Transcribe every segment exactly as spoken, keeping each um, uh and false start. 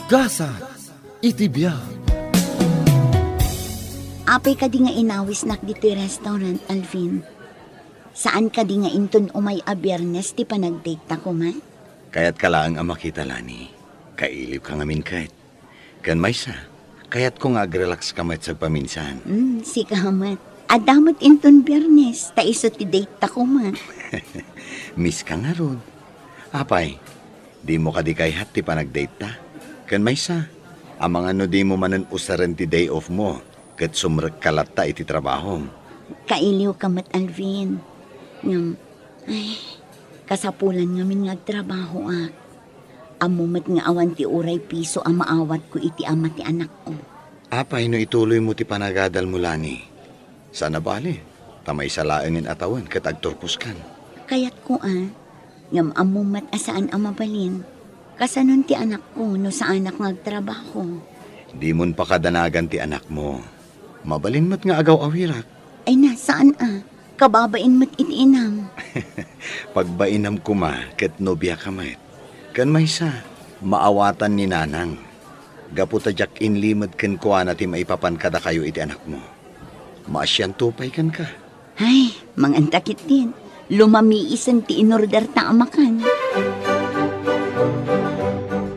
Gasat iti biag. Apay kadi nga inawisnak ditoy restaurant, Alvin? Saan kadi nga inton umay a Biernes ti panagdate ta koma? Kayatka laeng a makita, Lani. Kailiwka ngamin ket. Ken maysa, kayatko nga agrelakska met sagpaminsan. Hmm, sika met. Adda met inton Biernes, ta isu ti date ta koma. Miss ka ngarud. Apay, dimo kadi kayat ti panagdate ta? Ken maysa, amangan no dimo manen usaren ti day off mo, ket sumrekka latta iti trabahom. Kailiwka met, Alvin. Ngem, ay, kasapulan ngamin nga agtrabahoak. Ammo met nga awan ti uray piso a maawatko iti ama ti anakko. Apay no ituloymo ti panagadalmo, Lani? Saan a bale, ta maysa laengen a tawen ket agturposkan. Kayatko a, ngem ammo met a saan a mabalin. Kasanon ti anakko no saanak nga agtrabaho? Dimon pakadanagan ti anakmo. Mabalin met nga agaw-awirak. Ay na, saan a? Kababain met iti inam. Pagbainam koma ket nobiaka met. Ken maysa, maawatan ni Nanang. Gapu ta diak inlimed kenkuana ti maipapan kadakayo iti anakmo. Maasianto pay kenka. Ay, manganta ketdin. Lumamiisen ti inorderta a makan.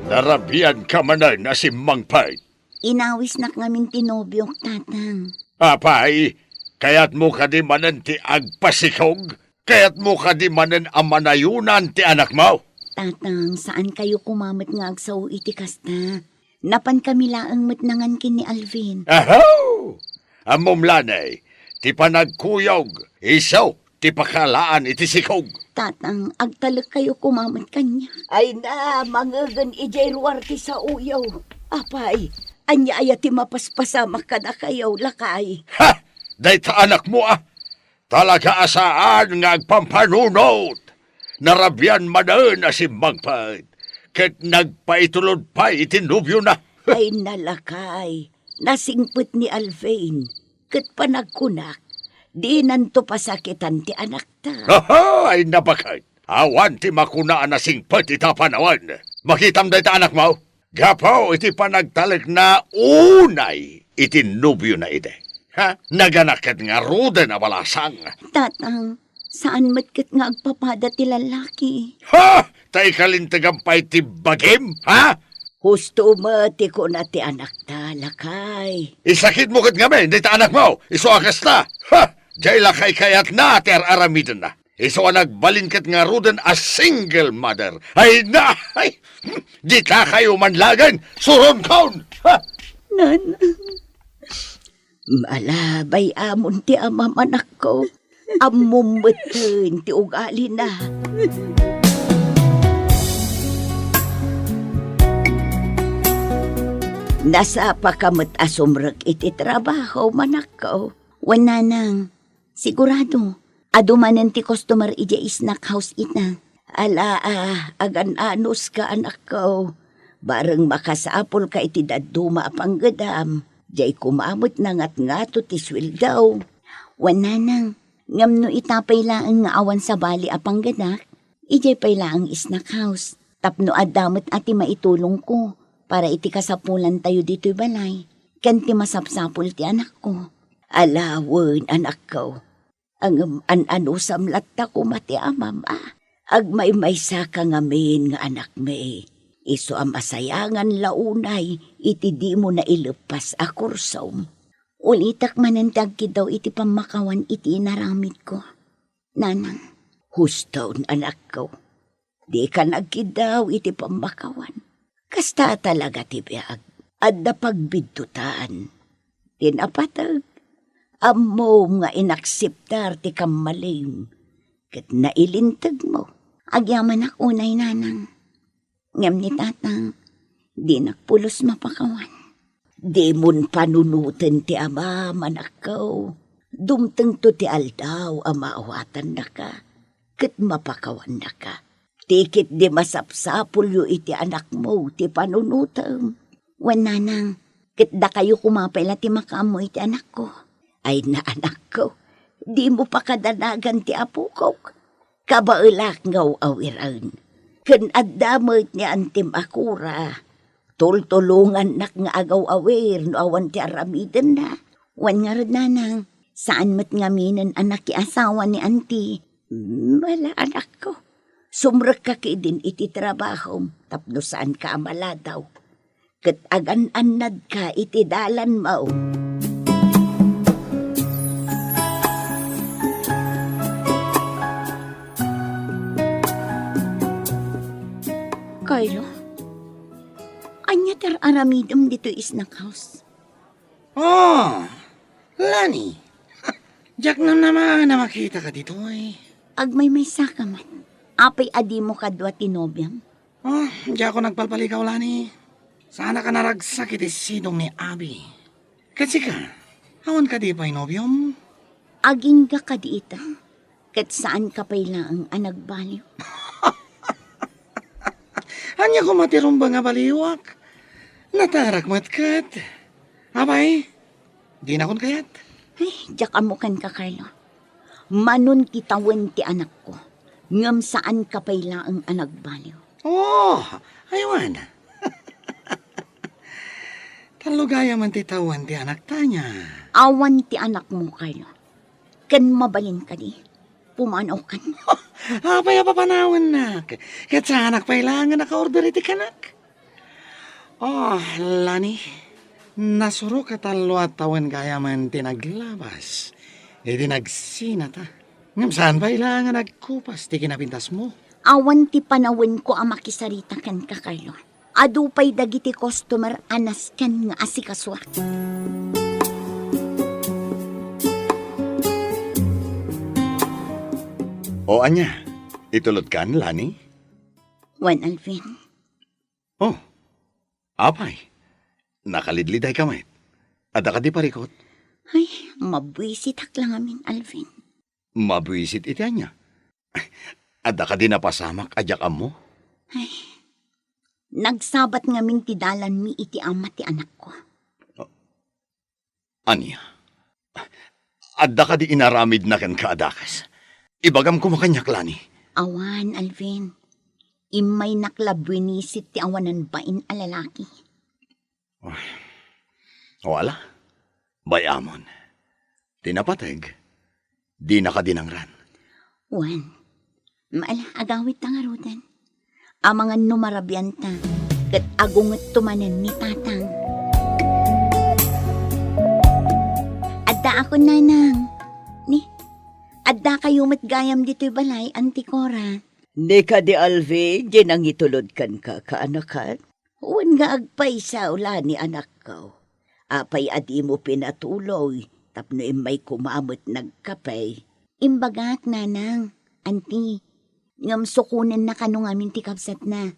Narabianka manen a simmangpet. Inawisnak ngamin ti nobiok, Tatang. Apay, kayatmo kadi manen ti agpasikog? Kayatmo kadi manen a manayonan ti anakmo? Tatang, saan kayo koma met nga agsao iti kasta. Napan kami laeng met nangan ken ni Alvin. Aho! Ammom, Lani, ti panagkuyog, isu ti pakalaan iti sikog. Tatang, agtalek kayo koma met kaniak. Ay na, mangegen idiay ruar ti saoyo. Apay, ania aya ti mapaspasamak kadakayo, lakay? Ha! Dayta anakmo a! Talaga a saan nga agpampanunot! Narabian manen a simmangpet, ket nagpaitulod pay iti nobiona. Ay na, lakay, nasingpet ni Alvin, ket panagkunak, dinanto pasakitan ti anakta. Aha! Ay na, baket! Awan ti makuna a nasingpet ita panawen. Makitam dayta anakmo? Gapu iti panagtalekna unay iti nobiona idi. Ha? Naganak ket ngaruden a balasang. Tatang, saan met ket nga agpapada ti lalaki. Ha? Ta ikalintegam pay ti bagim, ha? Husto met ti kuna ti anakta, lakay. Isakitmo ket ngamin dayta anakmo, isu a kasta. Ha? Diay la kaykayatna ti ar-aramidenna. Isu a nagbalin ket ngaruden a single mother. Ay na! Ay! Dita kayo man lagen! Suronkon! Ha! Nanang, malabay amon ti amam, anakko. Ammom metten ti ugalina. Nasapaka met a sumrek iti trabaho, manakko. Wen, Nanang, sigurado, adu manen ti customer idiay snack house ita. Ala a, agan-anuska, anakko. Bareng makasapulka iti dadduma a panggedam, diay koma met nangatngato ti sueldo. Wen, Nanang, ngem no ita pay laeng nga awan sabali a panggedak, idiay pay laeng snack house, tapno adda met a ti maitulongko para iti kasapulantayo ditoy balay, ken ti masapsapul ti anakko. Ala wen, anakko. Ngem an-anusam latta koma ti amam a. Agmaymaysaka ngamin nga anakmi. Isu a masayangan la unay iti dimo naileppas a kursom. Ulitek manen ti agkiddaw iti pammakawan iti inaramidko. Nanang. Huston, anakko. Dika nagkiddaw iti pammakawan. Kasta talaga ti biag. Adda pagbiddutan. Ti napateg, ammom nga inakseptar ti kammalim ket nailintegmo. Agyamanak unay, Nanang. Ngem ni Tatang, dinak pulos mapakawan. Dimon panunoten ti amam, anakko. Dumtengto ti aldaw a maawatannaka ket mapakawannaka. Ti ketdi masapsapulyo iti anakmo ti panunotem. Wen, Nanang, ket dakayo koma pay la ti makaammo iti anakko. Ay na, anakko, dimo pakadanagan ti apokok. Kabaelak nga aw-awiren. Ken adda met ni Antim a Kura. Tultulongannak nga agaw-awir no awan ti aramidenna. Wen ngarud, nanang, saan met ngaminen a nakiasawa ni anti. Mala, anakko. Sumrekka ketdin iti trabahom tapno saanka a maladaw. Ket agan-annadka iti dalanmo. Carlo, ania ti ar-aramidem ditoy snack house? Oh, Lani. Diak namnamaen a makitaka ditoy. Agmaymaysaka met. Apay a dimo kadua ti nobiam? Oh, diak nagpalpalikaw, Lani. Saanak a naragsak iti sidong ni Abi. Ket sika, awan kadi pay nobiom? Agingga kadi ita, ket saanka pay laeng a nagbaliw. Ania koma ti rumbeng a baliwak? Natarak met ket. Apay, dinakon kayat? Ay, diak ammo kenka, Carlo. Manon ti tawen ti anakko, ngem saanka pay laeng a nagbaliw. Oh, aywan. Tallo gayamen ti tawen ti anakta ania? Awan ti anakmo, Carlo. Ken mabalin kadi, pumanawkan. Apay a papanawennak? Ket saanak pay laeng a nakaorder iti kanak. Oh, Lani, nasurok a tallo a tawen gayamen ti naglabas iti nagsinata. Ngem saan pay laeng a nagkupas ti kinapintasmo? Awan ti panawenko a makisarita kenka, Carlo. Adu pay dagiti customer a nasken nga asikasuak. O ania, itulodkan, Lani? Wen, Alvin. Oh, apay, nakalidlidayka met. Adda kadi parikut? Ay, mabuisitak la ngamin, Alvin. Mabuisit iti ania? Adda kadi napasamak a diak ammo? Ay, nagsabat ngamin ti dalanmi iti ama ti anakko. Ania? Adda kadi inaramidna kenka a dakes? Ibagam koma kaniak, Lani. Awan, Alvin. Immaynak la buinisit ti awanan bain a lalaki. O ala, bay-amon. Ti napateg, dinaka dinangran. Wen, ala, agawidta ngaruden. Amangan no marabianta, ket agungetto manen ni Tatang. Addaakon, Nanang. Ni, addakayo met gayam ditoy balay, Anti Cora. Ni kadi Alvin, di nangitulod kenka, kaanakan? Wen nga agpaysa, Lani, anakko. Apay a dimo pinatuloy tapno immay koma met nagkape? Imbagak, Nanang, Anti, ngem sukonenna kano ngamin ti kabsatna.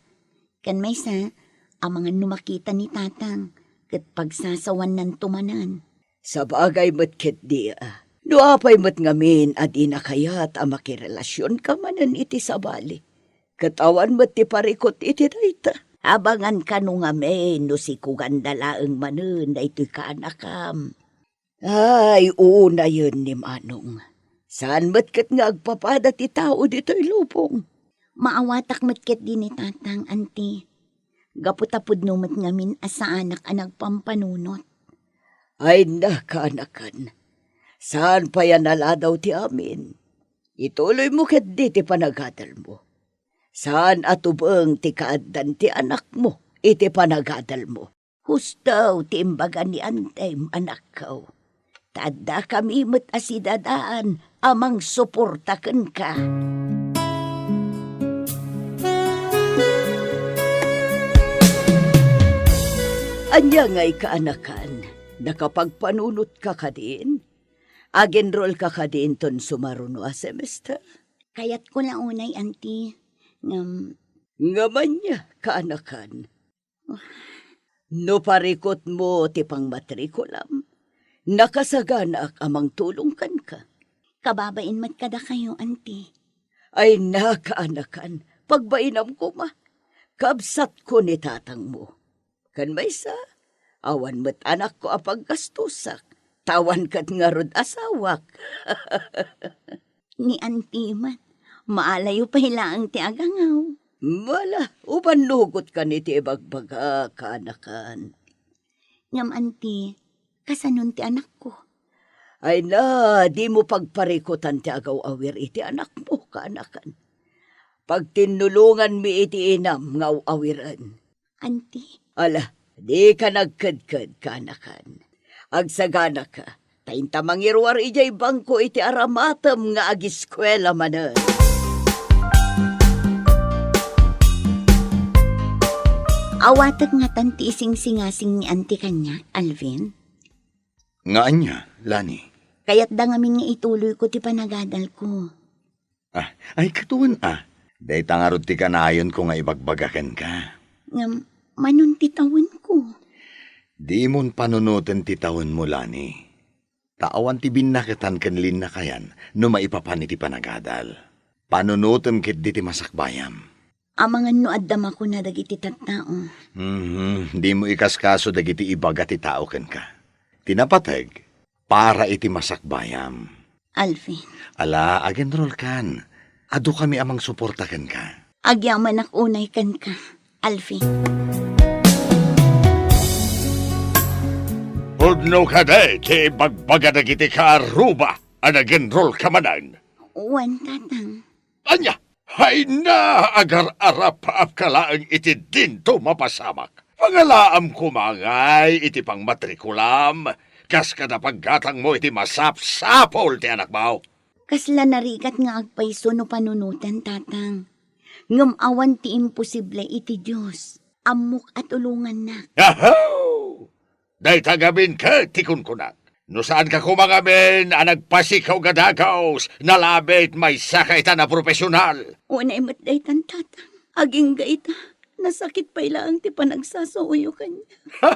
Ken maysa, amangan no makita ni Tatang, ket pagsasawannanto manen. Sabagay met ketdi a. No apay met ngamin a dina kayat a makirelasionka manen iti sabali, ket awan met ti parikut iti dayta. Abangan kano ngamin no sikuganda laeng manen daytoy kaanakam. Ay, unayen ni Manong. Saan met ket nga agpapada ti tao ditoy lubong. Maawatak met ketdi ni Tatang, Anti. Gapu ta pudno met ngamin a saanak a nagpampanunot. Ay, nakaanakan. Saan pay a naladaw ti amin? Ituloymo ketdi ti panagadalmo. Saan a tubeng ti kaaddan ti anakmo iti panagadalmo. Husto ti imbaga ni Antem, anakko. Ta addakami met a sidadaan a mangsuporta kenka. Ania ngay, kaanakan, nakapagpanunotka kadin? Ag-enrollka kadi inton sumaruno a semester? Kayatko la unay, Anti. Ngem, ngem ania, kaanakan? No parikutmo ti pangmatrikulam, nakasaganaak a mangtulong kenka. Kababain met kadakayo, Anti. Ay, nakaanakan, pagbainam koma. Kabsatko ni tatangmo. Ken maysa, awan met anakko a paggastusak, ta awan ket ngarud asawak. Ni Anti met, maalayo pay laeng ti agangaw. Bala, uban nugotkan iti ibagbaga, kaanakan. Ngem, anti, kasanon ti anakko? Ay na, dimo pagparikutan ti agaw-awir iti anakmo, kaanakan. Pagtinnulonganmi iti inam nga aw-awiren. Anti? Ala, dika nagkedked, kaanakan. Agsagana ka, ta inta mangiruar idiay bangko iti aramatem nga agiskuela manen. Awatek ngatan ti isingsingasing ni Anti kaniak, Alvin? Nga ania, Lani? Kayatda ngamin nga ituloyko ti panagadalko. Ah, ay, katuan a. Dayta ngarud ti kanayonko nga ibagbaga kenka. Ngem, manon ti tawenko? Dimon panunoten ti tawenmo, Lani. Ta awan ti binnaketan ken linnakayan no maipapan iti panagadal. Panunotem ketdi ti masakbayam. Amangan no adda makuna dagiti tattao. Mhm, dimo ikaskaso dagiti ibaga ti tao kenka. Ti napateg, para iti masakbayam. Alvin. Ala, agenrolkan. Adu kami a mangsuporta kenka. Agyamanak unay kenka, Alvin. Pudno kadi ti ibagbaga dagiti kaaruba a nagenrolka manen? Wen, Tatang. Ania? Hayna, agar-arap-apka laeng iti dinto mapasamak. Pangalaam koma ngay iti pangmatrikulam, kas kada paggatangmo iti masapsapul ti anakmo. Kasla narigat nga agpayso no panunoten, Tatang. Ngem awan ti imposible iti Dios. Ammok a tulongannak. Aho! Dayta ngamin ket ti kunkunak. No saanka koma ngamin a nagpasikaw nga dagus, nalabit maysaka itan a profesional. Unay met daytan, Tatang. Agingga ita, nasakit pay laeng ti panagsasauyo kaniak. Ha?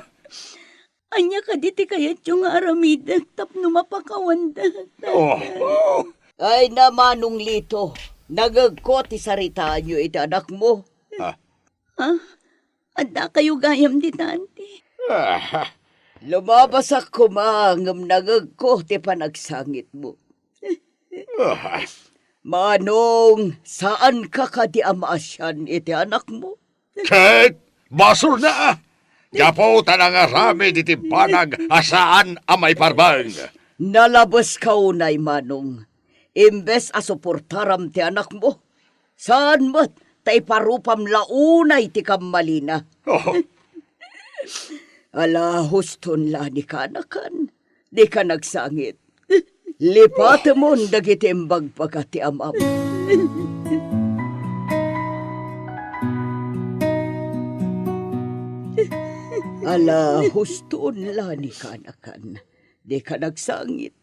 Ania kadi ti kayatyo nga aramidek tapno mapakawandak, Tatang? Oh, oh. Ay na, Manong Lito, nangegko ti saritaanyo iti anakmo. Ha? Ha? Addakayo gayam dita, anti? Ah. Lumabasak koma ngem nangegko ti panagsangitmo. Ah. Manong, saanka kadi a maasian iti anakmo? Ket basolna, gapu ta nangaramid iti banag a saan a maiparbeng. Nalabeska unay, Manong. Imbes a suportaram ti anakmo, saan met ta iparupam la unay ti kammalina. Oh. Ala, huston la ni kaanakan, dika nagsangit. Lipatemon dagiti imbagbaga ti amam. Ala, huston la ni kaanakan, dika nagsangit.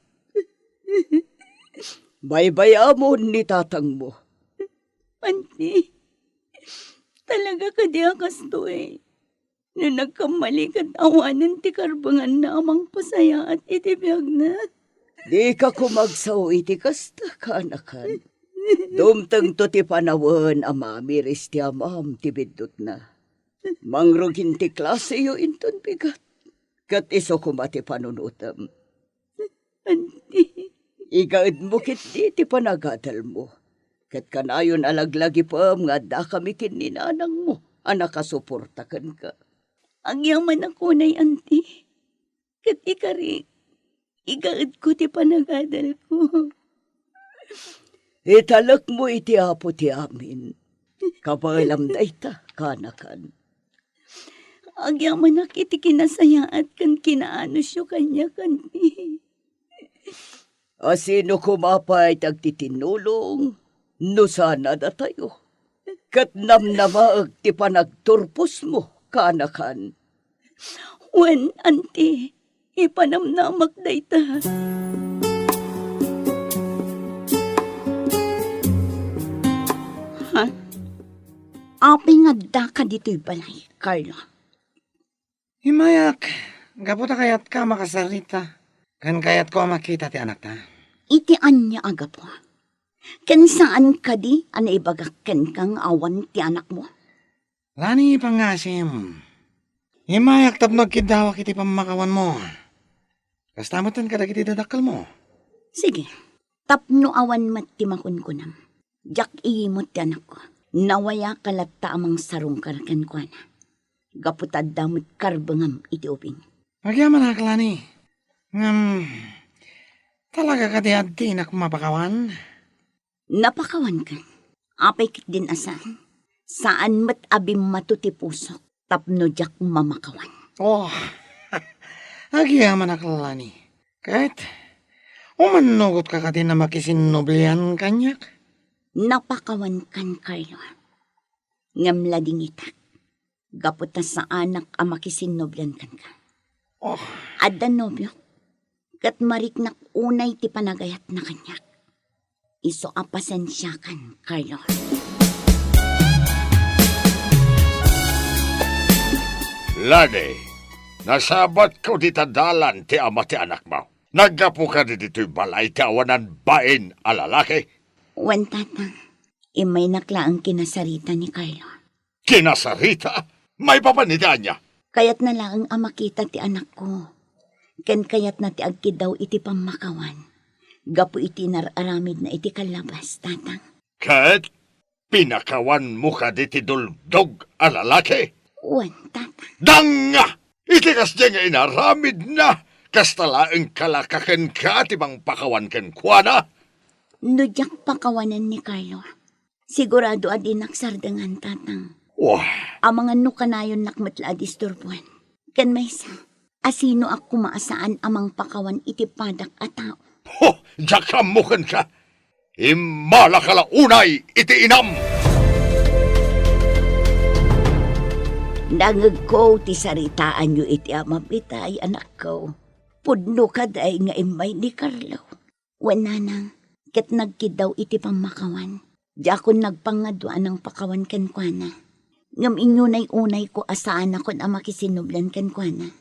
Baybay-amon ni tatangmo. Anti, talaga kadi a kastoy? No nagkammali ket awanen ti karbenganna a mangpasayaat iti biagna. Dika koma agsao iti kasta, kaanakan. Dumtengto ti panawen a mamiris ti amam ti biddutna. Mangrugin ti klaseyo inton bigat, ket isu koma ti panunotem. Anti. Igaedmo ketdi ti panagadalmo, ket kanayon a laglagipem nga addakami ken ni nanangmo a nakasuporta kenka. Agyamanak unay, anti, ket ikari, igaedko ti panagadalko. Italekmo iti Apo ti amin. Kabaelam dayta, kaanakan. Agyamanak iti kinasayaat ken kinaanusyo kaniak, anti. A sino koma pay ti agtitinnulong no saan a datayo? Ket namnamaek ti panagturposmo, kaanakan. Wen, anti, ipanamnamak dayta. Ha? Apay nga addaka ditoy balay, Carlo? Immayak, gapu ta kayatka a makasarita, ken kayatko a makita ti anakta. Iti ania a gapu? Ken saan kadi a naibagak kenka nga awan ti anakmo? Lani, pangngasim. Immayak tapno agkiddawak iti pammakawanmo. Kasta metten kadagiti dadakkelmo. Sige, tapno awan met ti makunkunam. Diak iyimut ti anakko. Nawayaka latta a mangsarungkar kenkuana, gapu ta adda met karbengam iti ubing. Agyamanak, Lani. Ngem, talaga kadi a dinak mapakawan? Napakawankan. Apay ketdin a saan? Saan met a bimmato ti pusok tapno diak mamakawan. Oh, agyamanak, Lani. Ket, umannugotka kadi a makisinnublian kaniak? Napakawankan, Carlo. Ngem ladingitak, gapu ta saanak a makisinnublian kenka. Oh. Adda nobiok, ket mariknak unay ti panagayatna kaniak. Isu a pasensiakan, Carlo. Lani, nasabatko dita dalan ti ama ti anakmo. Naggapu kadi ditoy balay ti awanan bain a lalaki? Wen, Tatang. Immaynak laeng kinasarita ni Carlo. Kinasarita? Maipapan iti ania? Kayatna laeng a makita ti anakko. Ken kayatna ti agkiddaw iti pammakawan gapu iti inar-aramidna iti kallabas, Tatang. Ket pinakawanmo kadi ti dulgdog a lalaki? Wen, Tatang. Danga! Iti kasdi nga inaramidna, kasta laeng kalaka kenka ti mangpakawan kenkuana? No diak pakawanen ni Carlo, sigurado a dinak sardengan, Tatang. Wah. Amangan no kanayonnak met la a disturboen. Ken maysa, asinoak koma a saan a mangpakawan iti padak a tao? Ho! Diak ammo kenka! Immalaka la unay iti inam! Nangngegko ti saritaanyo iti amam itay, anakko. Pudno kadi nga immay ni Carlo? Wen, Nanang, ket nagkiddaw iti pammakawan. Diakon nagpangngaduan a nangpakawan kenkuana. Ngem inyunay-unayko a saanakon a makisinnublian kenkuana.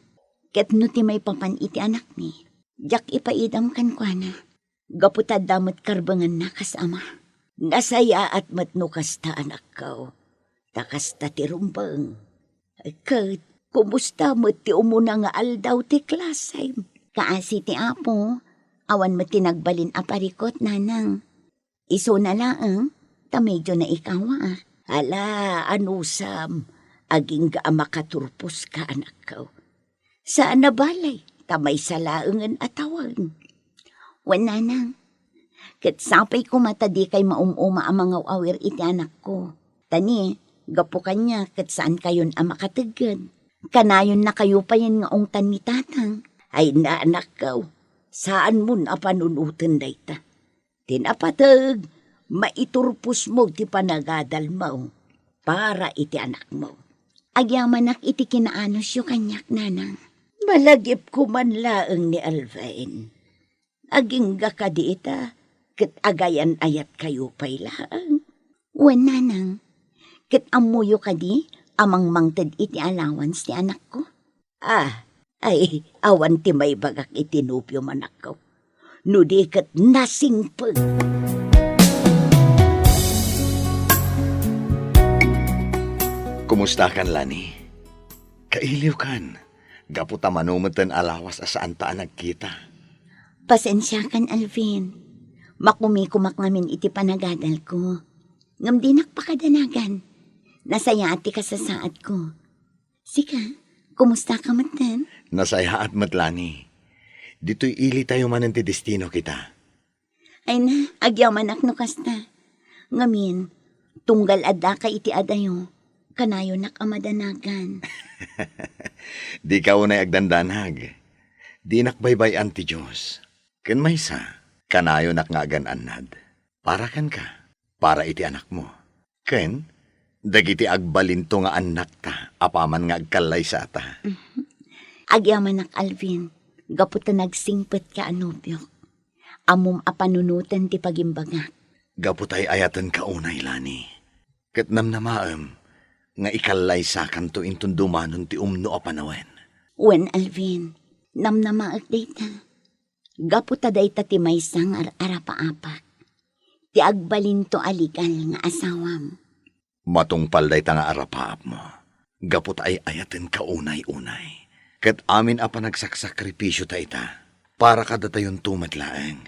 Ket no ti maipapan iti anakmi, diak ipaidam kenkuana. Gapu ta adda met karbenganna kas ama. Nasayaat met no kasta, anakko. Ta kasta ti rumbeng. Ket, kumusta met ti umuna nga aldaw ti klasem? Kaasi ti Apo, awan met ti nagbalin a parikut, Nanang. Isuna laeng, ta medio naikawa. Ala, anusam, agingga a makaturposka, anakko. Saan a bale, ta maysa laengen a tawen. Wen, Nanang, ket sapay koma ta dikay maum-uma a mangaw-awir iti anakko. Ta ni, gapu kaniak ket saankayon a makategged. Kanayonnakayo payen nga ungtan ni Tatang. Ay, anakko, saanmon a panunoten dayta. Ti napateg, maiturposmo ti panagadalmo para iti anakmo. Agyamanak iti kinaanusyo kaniak, Nanang. Malagipko man laeng ni Alvin. Agingga kadi ita, ket agayan-ayatkayo pay laeng. Wen, Nanang, ket ammoyo kadi a mangmangted iti allowance ti anakko? Ah, ay, awan ti maibagak iti nobiom, anakko. No di ket nasingpet. Kumustakan, Lani? Kailiwkan, gapu ta mano metten a lawas a saanta a nagkita. Pasensiakan, Alvin. Makumikumak ngamin iti panagadalko. Ngem dinak pakadanagan. Nasayaat ti kasasaadko. Sika, kumusta ka metten? Nasayaat met, Lani. Ditoy ilitayo manen ti destino kita. Ay na, agyamanak no kasta. Ngamin, tunggal addaka iti adayo, kanayonak a madanagan. Dika unay agdandanag. Dinak baybay-an ti Dios. Ken maysa, kanayonak nga agan-annad. Para kenka, para iti anakmo. Ken dagiti agbalinto nga annakta apaman nga agkallaysata. Agyamanak, Alvin, gapu ta nagsingpetka a nobiok. Ammom a panunoten ti pagimbagak. Gapu ta ay-ayatenka unay, Lani. Ket namnamaem nga ikallaysakanto inton dumanon ti umno a panawen. Wen, Alvin, namnamaek dayta. Gapu ta dayta ti maysa nga ar-, arapaapak. Ti agbalinto a legal nga asawam. Matungpal dayta nga arapaapmo. Gapu ta ay-ayatenka unay-unay. Ket amin a panagsaksakripisio ta ita, para kadatayonto met laeng.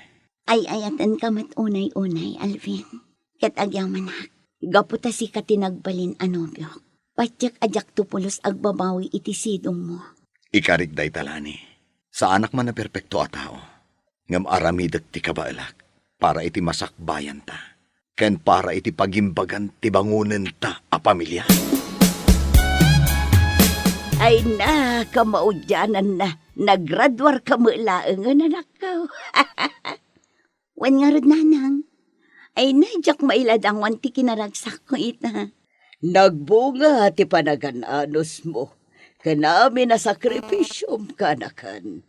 Ay-ayatenka met unay-unay, Alvin. Ket agyamanak, Gapu ta sika ti nagbalin a nobiok, patiek a diakto pulos agbabawi iti sidongmo. Ikarik dayta, Lani. Saanak man a perpekto a tao, ngem aramidek ti kabaelak para iti masakbayanta ken para iti pagimbagan ti bangonenta a pamilia. Ay na, kamaudiananna, nagraduarka met laengen, anakko. Wen ngarud, nanang, ay na, diak maila danguan ti kinaragsakko ita. Nagbunga ti panagan-anusmo ken amin a sakrifisiom, kanakan.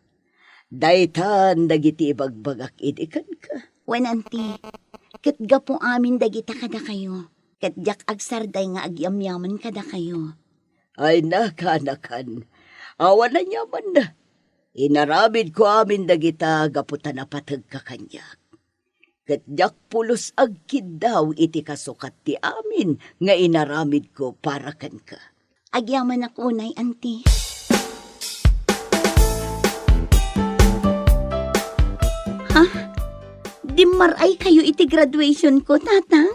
Daytan dagiti ibagbagak idi kenka. Wen, anti, ket gapu amin dagita kadakayo, ket diak agsarday nga agyamyaman kadakayo. Ay na, kanakan, awan aniamanna. Inaramidko amin dagita gapu ta napategka kaniak. Ket diak pulos agkiddaw iti kasukat ti amin nga inaramidko para kenka. Agyamanak unay, anti. Ha? Dimmar-ay kayo iti graduation ko, tatang?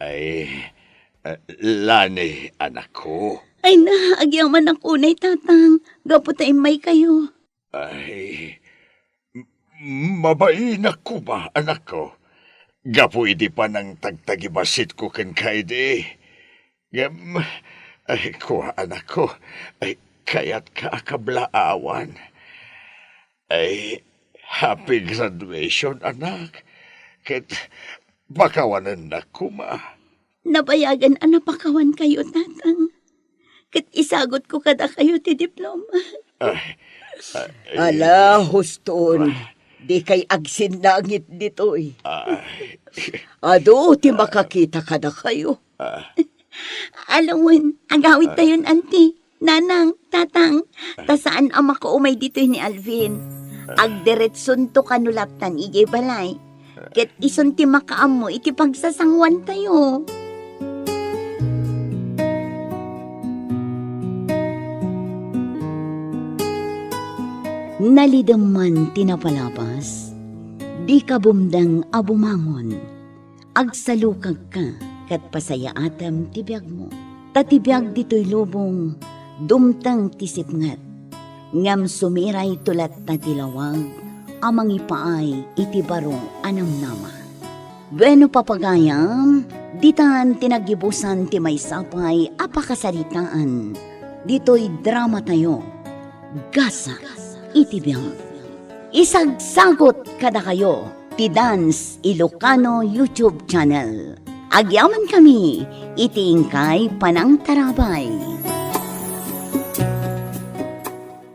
Ay, eh, Lani, anakko. Ay na, agyamanak unay, tatang. Gapu ta immay kayo. Ay, m-, mabainak koma, anakko. Gapu iti panangtagtagibasitko kenka idi. Ngem, ay, kua, anakko, ay, kayatka a kablaawan. Ay, happy graduation, anak. Ket pakawanennak koma. Nabayagen a napakawan kayo, tatang. Ket isagutko kadakayo ti diploma. Ay, ay, ala, huston. Ah. Dikay agsinnangit ditoy. Ay. Adu ti makakita kadakayo. Ah. Alawen, agawid tayon, anti. Nanang, tatang, ta saan a makaumay ditoy ni Alvin. Agdiretsonto kano lattan idiay balay. Ket isun ti makaammo iti pagsasanguantayo. Nalidem man ti napalabas, dika bumdeng a bumangon. Agsalukagka ket pasayaatem ti biagmo. Ta ti biag ditoy lubong, dumteng ti sipnget, ngem sumirayto latta ti lawag a mangipaay iti baro a namnama. Bueno, papagayam, ditan ti naggibusan ti maysa pay a pakasaritaan ditoy dramatayo, Gasat iti Biag. Isagsagut kadakayo ti Dance Ilocano YouTube channel. Agyamankami iti inkay panangtarabay.